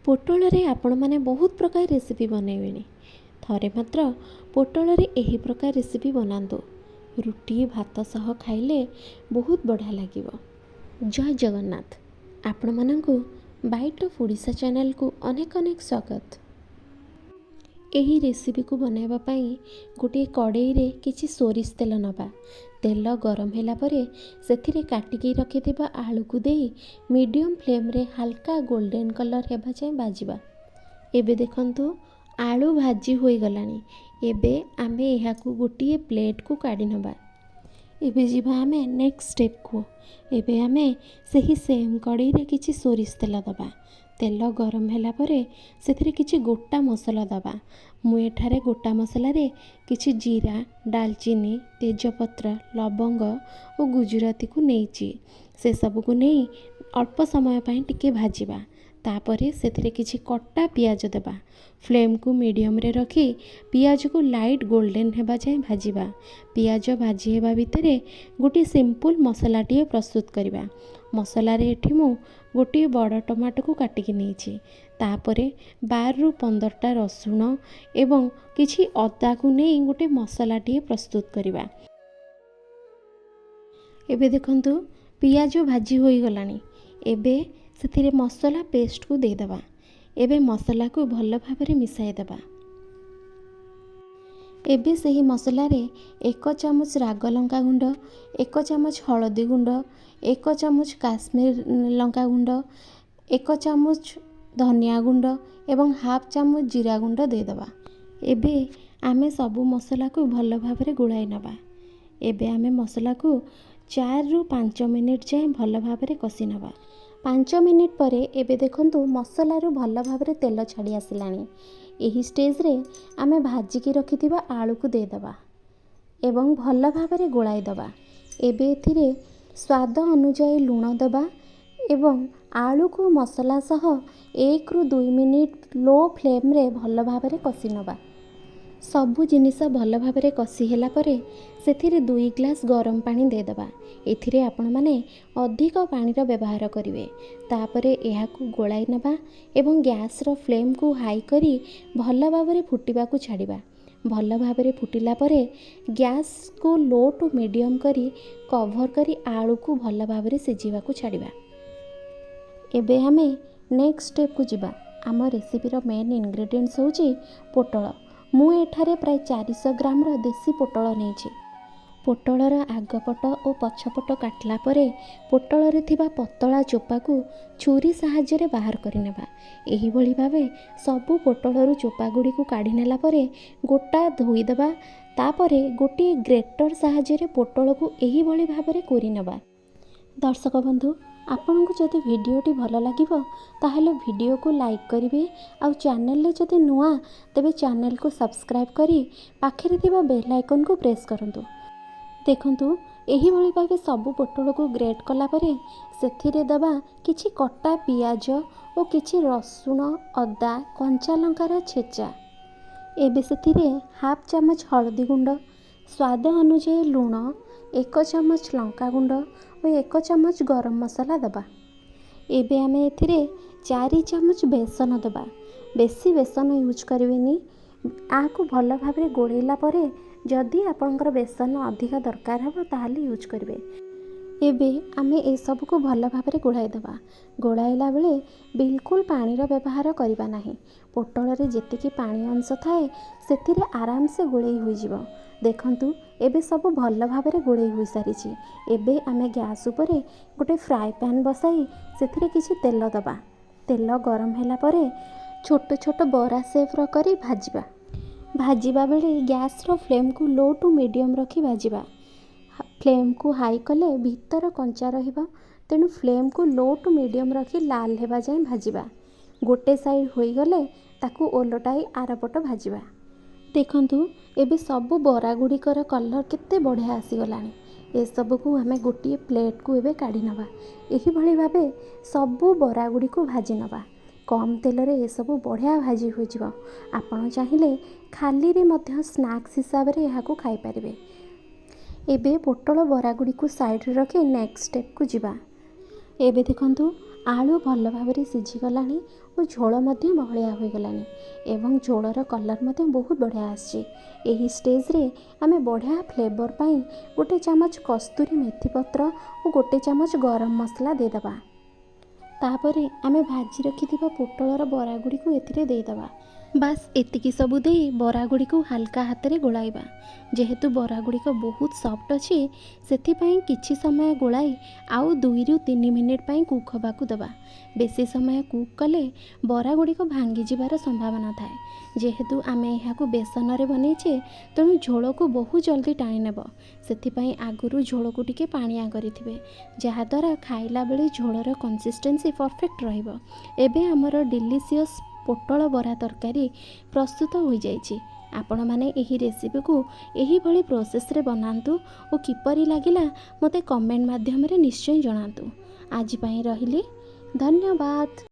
ପୋଟଳରେ ଆପଣମାନେ ବହୁତ ପ୍ରକାର ରେସିପି ବନେଇବେଣି। ଥରେ ମାତ୍ର ପୋଟଳରେ ଏହି ପ୍ରକାର ରେସିପି ବନାନ୍ତୁ, ରୁଟି ଭାତ ସହ ଖାଇଲେ ବହୁତ ବଢ଼ିଆ ଲାଗିବ। ଜୟ ଜଗନ୍ନାଥ। ଆପଣମାନଙ୍କୁ ବାଇଟ୍ ଅଫ୍ ଓଡ଼ିଶା ଚ୍ୟାନେଲକୁ ଅନେକ ଅନେକ ସ୍ୱାଗତ। ଏହି ରେସିପିକୁ ବନାଇବା ପାଇଁ ଗୋଟିଏ କଡ଼େଇରେ କିଛି ସୋରିଷ ତେଲ ନେବା। ତେଲ ଗରମ ହେଲା ପରେ ସେଥିରେ କାଟିକି ରଖିଥିବା ଆଳୁକୁ ଦେଇ ମିଡ଼ିୟମ୍ ଫ୍ଲେମ୍ରେ ହାଲକା ଗୋଲ୍ଡେନ୍ କଲର୍ ହେବା ଯାଏଁ ଭାଜିବା। ଏବେ ଦେଖନ୍ତୁ, ଆଳୁ ଭାଜି ହୋଇଗଲାଣି। ଏବେ ଆମେ ଏହାକୁ ଗୋଟିଏ ପ୍ଲେଟ୍କୁ କାଢ଼ି ନେବା। ଏବେ ଯିବା ଆମେ ନେକ୍ସଟ ଷ୍ଟେପ୍କୁ। ଏବେ ଆମେ ସେହି ସେମ୍ କଡ଼େଇରେ କିଛି ସୋରିଷ ତେଲ ଦେବା। ତେଲ ଗରମ ହେଲା ପରେ ସେଥିରେ କିଛି ଗୋଟା ମସଲା ଦେବା। ମୁଁ ଏଠାରେ ଗୋଟା ମସଲାରେ କିଛି ଜିରା, ଡାଲଚିନି, ତେଜପତ୍ର, ଲବଙ୍ଗ ଓ ଗୁଜୁରାତିକୁ ନେଇଛି। ସେସବୁକୁ ନେଇ ଅଳ୍ପ ସମୟ ପାଇଁ ଟିକେ ଭାଜିବା। ତାପରେ ସେଥିରେ କିଛି କଟା ପିଆଜ ଦେବା। ଫ୍ଲେମ୍କୁ ମିଡ଼ିୟମରେ ରଖି ପିଆଜକୁ ଲାଇଟ୍ ଗୋଲ୍ଡେନ୍ ହେବା ଯାଏଁ ଭାଜିବା। ପିଆଜ ଭାଜି ହେବା ଭିତରେ ଗୋଟିଏ ସିମ୍ପଲ୍ ମସଲାଟିଏ ପ୍ରସ୍ତୁତ କରିବା। ମସଲାରେ ଏଠି ମୁଁ ଗୋଟିଏ ବଡ଼ ଟମାଟୋକୁ କାଟିକି ନେଇଛି। ତାପରେ 12ରୁ 15ଟା ରସୁଣ ଏବଂ କିଛି ଅଦାକୁ ନେଇ ଗୋଟେ ମସଲାଟିଏ ପ୍ରସ୍ତୁତ କରିବା। ଏବେ ଦେଖନ୍ତୁ, ପିଆଜ ଭାଜି ହୋଇଗଲାଣି। ଏବେ ସେଥିରେ ମସଲା ପେଷ୍ଟକୁ ଦେଇଦେବା। ଏବେ ମସଲାକୁ ଭଲ ଭାବରେ ମିଶାଇ ଦେବା। ଏବେ ସେହି ମସଲାରେ 1 ଚାମଚ ରାଗ ଲଙ୍କା ଗୁଣ୍ଡ, 1 ଚାମଚ ହଳଦୀ ଗୁଣ୍ଡ, 1 ଚାମଚ କାଶ୍ମୀର ଲଙ୍କା ଗୁଣ୍ଡ, 1 ଚାମଚ ଧନିଆ ଗୁଣ୍ଡ ଏବଂ ହାଫ୍ ଚାମଚ ଜିରା ଗୁଣ୍ଡ ଦେଇଦେବା। ଏବେ ଆମେ ସବୁ ମସଲାକୁ ଭଲ ଭାବରେ ଗୋଳାଇ ନେବା। ଏବେ ଆମେ ମସଲାକୁ 4ରୁ 5 ମିନିଟ୍ ଯାଏଁ ଭଲ ଭାବରେ କଷି ନେବା। 5 ମିନିଟ୍ ପରେ ଏବେ ଦେଖନ୍ତୁ, ମସଲାରୁ ଭଲ ଭାବରେ ତେଲ ଛାଡ଼ି ଆସିଲାଣି। ଏହି ଷ୍ଟେଜ୍ରେ ଆମେ ଭାଜିକି ରଖିଥିବା ଆଳୁକୁ ଦେଇଦେବା ଏବଂ ଭଲ ଭାବରେ ଗୋଳାଇ ଦେବା। ଏବେ ଏଥିରେ ସ୍ୱାଦ ଅନୁଯାୟୀ ଲୁଣ ଦେବା ଏବଂ ଆଳୁକୁ ମସଲା ସହ 1ରୁ 2 ମିନିଟ୍ ଲୋ ଫ୍ଲେମ୍ରେ ଭଲ ଭାବରେ କଷି ନେବା। ସବୁ ଜିନିଷ ଭଲ ଭାବରେ କଷି ହେଲା ପରେ ସେଥିରେ 2 ଗ୍ଲାସ୍ ଗରମ ପାଣି ଦେଇଦେବା। ଏଥିରେ ଆପଣମାନେ ଅଧିକ ପାଣିର ବ୍ୟବହାର କରିବେ। ତାପରେ ଏହାକୁ ଗୋଳାଇ ନେବା ଏବଂ ଗ୍ୟାସ୍ର ଫ୍ଲେମ୍କୁ ହାଇ କରି ଭଲ ଭାବରେ ଫୁଟିବାକୁ ଛାଡ଼ିବା। ଭଲ ଭାବରେ ଫୁଟିଲା ପରେ ଗ୍ୟାସ୍କୁ ଲୋ ଟୁ ମିଡ଼ିୟମ୍ କରି କଭର୍ କରି ଆଳୁକୁ ଭଲ ଭାବରେ ସିଝିବାକୁ ଛାଡ଼ିବା। ଏବେ ଆମେ ନେକ୍ସଟ ଷ୍ଟେପ୍କୁ ଯିବା। ଆମ ରେସିପିର ମେନ୍ ଇନଗ୍ରେଡ଼ିଏଣ୍ଟସ୍ ହେଉଛି ପୋଟଳ। ମୁଁ ଏଠାରେ ପ୍ରାୟ 400 ଗ୍ରାମର ଦେଶୀ ପୋଟଳ ନେଇଛି। ପୋଟଳର ଆଗପଟ ଓ ପଛପଟ କାଟିଲା ପରେ ପୋଟଳରେ ଥିବା ପତଳା ଚୋପାକୁ ଛୁରୀ ସାହାଯ୍ୟରେ ବାହାର କରିନେବା। ଏହିଭଳି ଭାବେ ସବୁ ପୋଟଳରୁ ଚୋପା ଗୁଡ଼ିକୁ କାଢ଼ି ନେଲା ପରେ ଗୋଟା ଧୋଇଦେବା। ତାପରେ ଗୋଟିଏ ଗ୍ରେଟର୍ ସାହାଯ୍ୟରେ ପୋଟଳକୁ ଏହିଭଳି ଭାବରେ କୋରି ନେବା। ଦର୍ଶକ ବନ୍ଧୁ, ଆପଣଙ୍କୁ ଯଦି ଭିଡ଼ିଓଟି ଭଲ ଲାଗିବ, ତାହେଲେ ଭିଡ଼ିଓକୁ ଲାଇକ୍ କରିବେ। ଆଉ ଚ୍ୟାନେଲରେ ଯଦି ନୂଆ, ତେବେ ଚ୍ୟାନେଲକୁ ସବସ୍କ୍ରାଇବ୍ କରି ପାଖରେ ଥିବା ବେଲ୍ ଆଇକନ୍କୁ ପ୍ରେସ୍ କରନ୍ତୁ। ଦେଖନ୍ତୁ, ଏହିଭଳି ଭାବେ ସବୁ ପୋଟଳକୁ ଗ୍ରେଟ୍ କଲା ପରେ ସେଥିରେ ଦେବା କିଛି କଟା ପିଆଜ ଓ କିଛି ରସୁଣ, ଅଦା, କଞ୍ଚା ଲଙ୍କାର ଛେଚା। ଏବେ ସେଥିରେ ହାଫ୍ ଚାମଚ ହଳଦୀ ଗୁଣ୍ଡ, ସ୍ୱାଦ ଅନୁଯାୟୀ ଲୁଣ, 1 ଚାମଚ ଲଙ୍କା ଗୁଣ୍ଡ ଓ 1 ଚାମଚ ଗରମ ମସଲା ଦେବା। ଏବେ ଆମେ ଏଥିରେ 4 ଚାମଚ ବେସନ ଦେବା। ବେଶୀ ବେସନ ୟୁଜ୍ କରିବେନି। ଏହାକୁ ଭଲ ଭାବରେ ଗୋଳେଇଲା ପରେ ଯଦି ଆପଣଙ୍କର ବେସନ ଅଧିକ ଦରକାର ହେବ, ତାହେଲେ ୟୁଜ୍ କରିବେ। ଏବେ ଆମେ ଏସବୁକୁ ଭଲ ଭାବରେ ଗୋଳାଇ ଦେବା। ଗୋଳାଇଲା ବେଳେ ବିଲକୁଲ ପାଣିର ବ୍ୟବହାର କରିବା ନାହିଁ। ପୋଟଳରେ ଯେତିକି ପାଣି ଅଂଶ ଥାଏ, ସେଥିରେ ଆରାମସେ ଗୋଳେଇ ହୋଇଯିବ। ଦେଖନ୍ତୁ, ଏବେ ସବୁ ଭଲ ଭାବରେ ଗୋଳେଇ ହୋଇସାରିଛି। ଏବେ ଆମେ ଗ୍ୟାସ୍ ଉପରେ ଗୋଟେ ଫ୍ରାଏ ପ୍ୟାନ୍ ବସାଇ ସେଥିରେ କିଛି ତେଲ ଦେବା। ତେଲ ଗରମ ହେଲା ପରେ ଛୋଟ ଛୋଟ ବରା ସେପ୍ର କରି ଭାଜିବା। ଭାଜିବା ବେଳେ ଗ୍ୟାସ୍ର ଫ୍ଲେମ୍କୁ ଲୋ ଟୁ ମିଡ଼ିୟମ୍ ରଖି ଭାଜିବା। ଫ୍ଲେମ୍କୁ ହାଇ କଲେ ଭିତର କଞ୍ଚା ରହିବ। ତେଣୁ ଫ୍ଲେମ୍କୁ ଲୋ ଟୁ ମିଡ଼ିୟମ୍ ରଖି ଲାଲ ହେବା ଯାଏଁ ଭାଜିବା। ଗୋଟେ ସାଇଡ଼୍ ହୋଇଗଲେ ତାକୁ ଓଲଟାଇ ଆରପଟ ଭାଜିବା। ଦେଖନ୍ତୁ, ଏବେ ସବୁ ବରା ଗୁଡ଼ିକର କଲର୍ କେତେ ବଢ଼ିଆ ଆସିଗଲାଣି। ଏସବୁକୁ ଆମେ ଗୋଟିଏ ପ୍ଲେଟ୍କୁ ଏବେ କାଢ଼ି ନେବା। ଏହିଭଳି ଭାବେ ସବୁ ବରା ଗୁଡ଼ିକୁ ଭାଜି ନେବା। କମ୍ ତେଲରେ ଏସବୁ ବଢ଼ିଆ ଭାଜି ହୋଇଯିବ। ଆପଣ ଚାହିଁଲେ ଖାଲିରେ ମଧ୍ୟ ସ୍ନାକ୍ସ ହିସାବରେ ଏହାକୁ ଖାଇପାରିବେ। ଏବେ ପୋଟଳ ବରା ଗୁଡ଼ିକୁ ସାଇଡ଼୍ରେ ରଖି ନେକ୍ସଟ ଷ୍ଟେପ୍କୁ ଯିବା। ଏବେ ଦେଖନ୍ତୁ, ଆଳୁ ଭଲ ଭାବରେ ସିଝିଗଲାଣି ଓ ଝୋଳ ମଧ୍ୟ ବହଳିଆ ହୋଇଗଲାଣି ଏବଂ ଝୋଳର କଲର୍ ମଧ୍ୟ ବହୁତ ବଢ଼ିଆ ଆସିଛି। ଏହି ଷ୍ଟେଜ୍ରେ ଆମେ ବଢ଼ିଆ ଫ୍ଲେଭର୍ ପାଇଁ ଗୋଟେ ଚାମଚ କସ୍ତୁରୀ ମେଥି ପତ୍ର ଓ ଗୋଟେ ଚାମଚ ଗରମ ମସଲା ଦେଇଦେବା। ତାପରେ ଆମେ ଭାଜି ରଖିଥିବା ପୋଟଳର ବରା ଗୁଡ଼ିକୁ ଏଥିରେ ଦେଇଦେବା। ବାସ୍, ଏତିକି ସବୁ ଦେଇ ବରା ଗୁଡ଼ିକୁ ହାଲକା ହାତରେ ଗୋଳାଇବା। ଯେହେତୁ ବରା ଗୁଡ଼ିକ ବହୁତ ସଫ୍ଟ ଅଛି, ସେଥିପାଇଁ କିଛି ସମୟ ଗୋଳାଇ ଆଉ 2ରୁ 3 ମିନିଟ୍ ପାଇଁ କୁକ୍ ହେବାକୁ ଦେବା। ବେଶୀ ସମୟ କୁକ୍ କଲେ ବରା ଗୁଡ଼ିକ ଭାଙ୍ଗିଯିବାର ସମ୍ଭାବନା ଥାଏ। ଯେହେତୁ ଆମେ ଏହାକୁ ବେସନରେ ବନେଇଛେ, ତେଣୁ ଝୋଳକୁ ବହୁତ ଜଲ୍ଦି ଟାଣି ନେବ। ସେଥିପାଇଁ ଆଗରୁ ଝୋଳକୁ ଟିକେ ପାଣିଆ କରିଥିବେ, ଯାହାଦ୍ୱାରା ଖାଇଲା ବେଳେ ଝୋଳର କନସିଷ୍ଟେନ୍ସି ପରଫେକ୍ଟ ରହିବ। ଏବେ ଆମର ଡିଲିସିୟସ୍ ପୋଟଳ ବରା ତରକାରୀ ପ୍ରସ୍ତୁତ ହୋଇଯାଇଛି। ଆପଣମାନେ ଏହି ରେସିପିକୁ ଏହିଭଳି ପ୍ରୋସେସ୍ରେ ବନାନ୍ତୁ ଓ କିପରି ଲାଗିଲା, ମୋତେ କମେଣ୍ଟ ମାଧ୍ୟମରେ ନିଶ୍ଚୟ ଜଣାନ୍ତୁ। ଆଜି ପାଇଁ ରହିଲି, ଧନ୍ୟବାଦ।